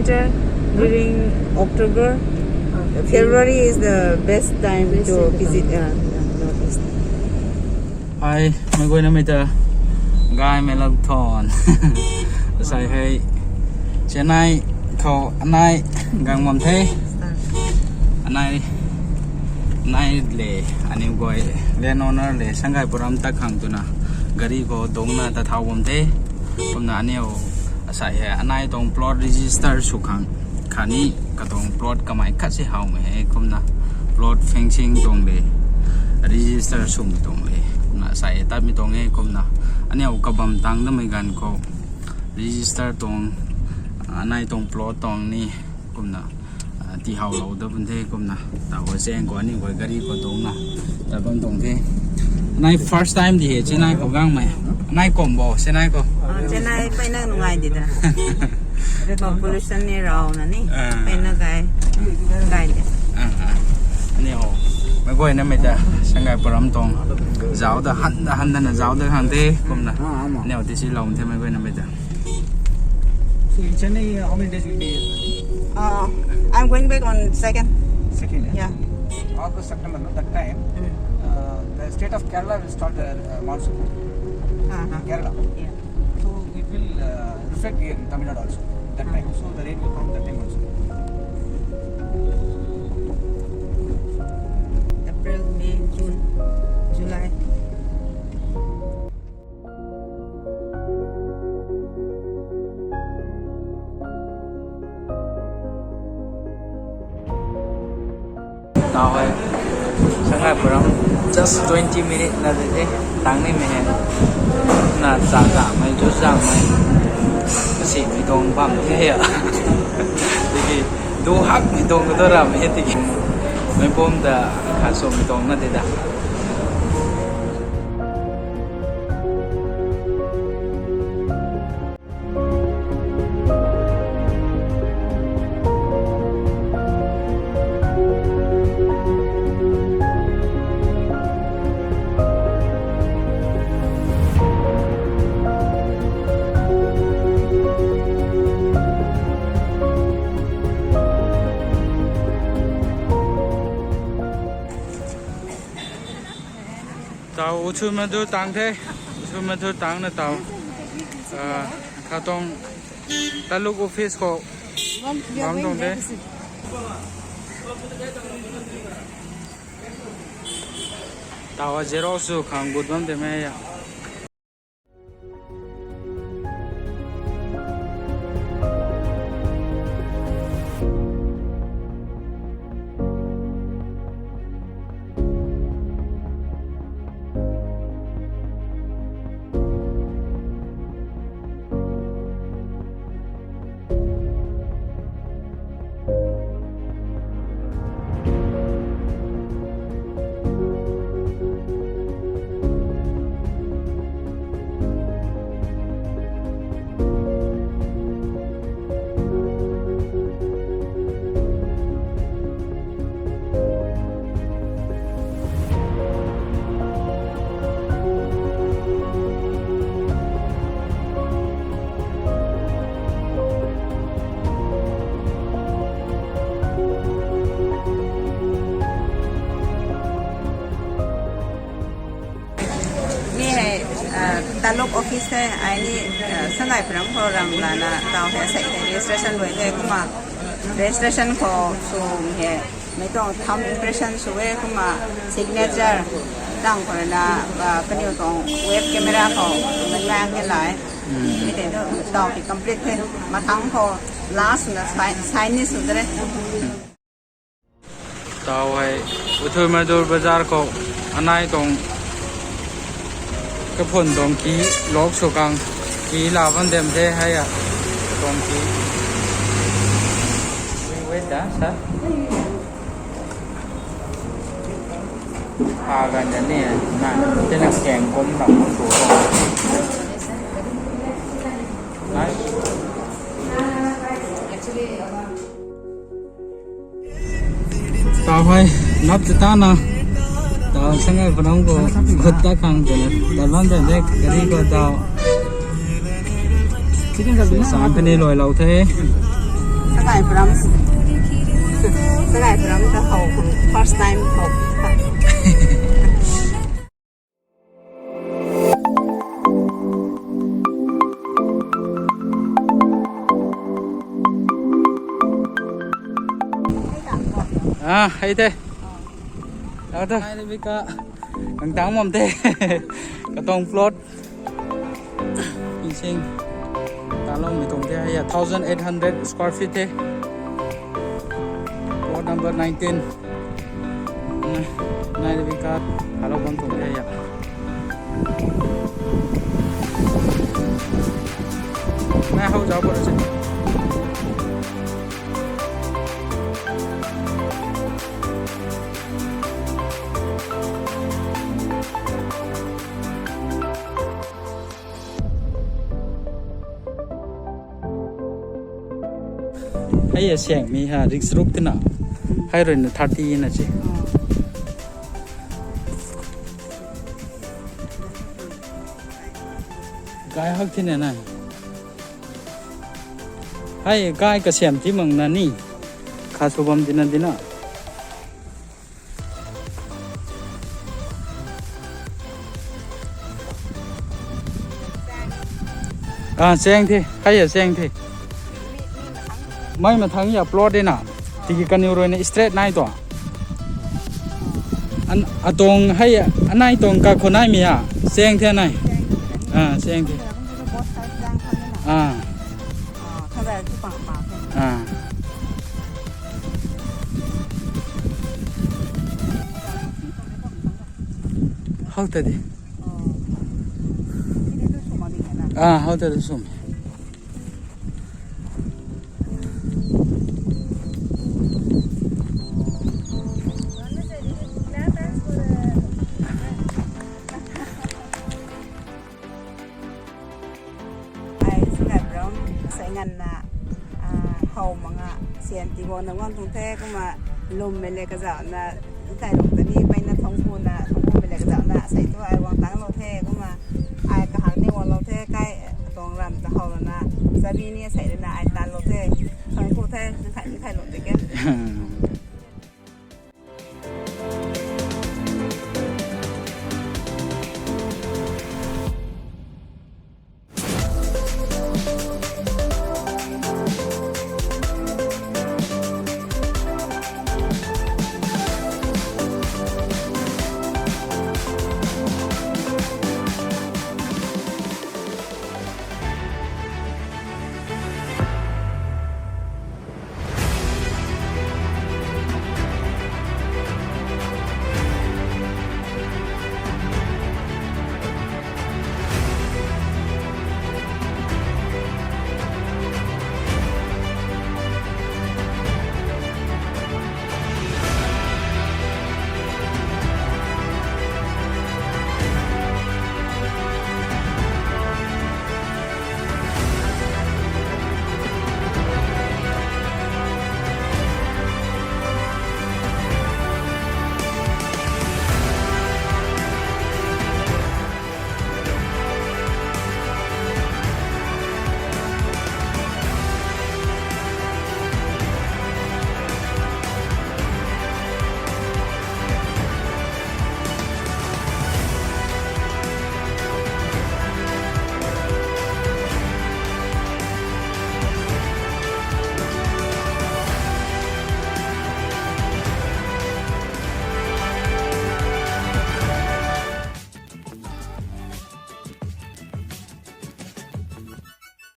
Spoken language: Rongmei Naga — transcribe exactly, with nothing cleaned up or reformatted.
During October, February is the best time to visit, uh, Northeast. Hi, meic guayna mei ta gaymei lou thon. Asai hei Chennai khou anai gang bam the. Anai, anai le, aniw guay land owner le Sangaipuiram ta khang twna gari khou dungcna ta thau bam the. Kumna aniw asai hei anai tuang plot register sw khang khatni katuang plot kamei khat si howmei hei kumna plot fencing tuang le register swmei tuang le kumna asai tatmei tuang e kumna aniw kabam tang damei ganv khou register tuang, anai tuang plot tuang ni kumna tihowlou dat bam the kumna taw chaeng khou aniw guay gari khou dungcna tat bam tuang the. Anai first time di he Chennai khou gangmei. Anai kum bo Chennai khou. Chennai peyna nungai di da. Population ni rauna ni peyna gay, gay de. Aniw meic guayna mei ta Sangaipuiram tuang zauc da han da han dana zauc da khang the kumna aniw tisiloumei the meic guayna mei ta. So in Chennai, how many days will be? Uh, I'm going back on second. Second, yeah? Yeah. August, September, no? That time, uh, the state of Kerala will start the, uh, monsoon. Uh-huh. Kerala. Yeah. So it will, uh, reflect in Tamil Nadu also. That time, so the rain will come that time also. April, May, June, July. Taw hei Sangaipuiram just twenty minute na de the. Tang nimei hei na cha zamei, ju zamei, kasimei tuang bam the a. Tiki du hakmei tuang kata ramei he tiki meic pum ta khat swmei tuang na de da. Taw Uthumadu tang the. Uthumadu tangna taw, ah, katuang Taluk office khou bam tuang the. Taw xerox sw khang gut bam de mei a. Mi hei, ah, Taluk office the, ai ni, ah, Sangaipuiram khou ram lana taw hei sei hei registration luai the kumna registration khou sw hei mei tuang thumb impression sw e kumna signature tang khou na, ah, kaniw tuang web camera khou mei lang hei lai. Mi tei tu taw ki complete the. Mathang khou last na sign, sign ni sw de re. Taw hei Uthumadu bazar khou anai tuang kaphun tuang ki lock sw khang ki la bam dem the hei a. Tuang ki. Wait, wait, ah, sir. Pha ganv da ni na, tina keng kum ram tu tuang. Nice. Taw hei nap ta tana taw Sangaipuiram khou gut ta khang twna tat bam de, gari khou taw. Sangphani luailou the. Sarai Param. Sarai Param ta how first time how. Ah, hei the. Tau the. Hei, Rebecca. Kang tang mam the. Katong plot. Insing. Talong mi tong the. Ya, thousand eight hundred square feet the. Plot number nineteen. Nai, Rebecca. Talong bam tong the ya. Nai hou zau bo se. Hei a siang mi ha, risk ruk tina. Hei rui na thirty na che. Gai hak thina na. Hei gai kasiam ti mang na ni. Kha sw bam tina dina. Ah, cheng the. Hei a cheng the. Mei mathang ya plot de na. Tiki kaniw rui na straight nai to. An, atong hei, anai tong ka khou nai mi ha. Cheng the nai. Ah, cheng the. Ah. Ah. How ta di. Ah, how ta di sum. Ai Sarai Param, sai nganvna, ah, how manga, sian ti guang na guang tuang the, kumna lwmmei le kazauhna, tai lung ta ni, mpeyna thangc kuna, thangc kumei le kazauhna, sai tu ai guang ta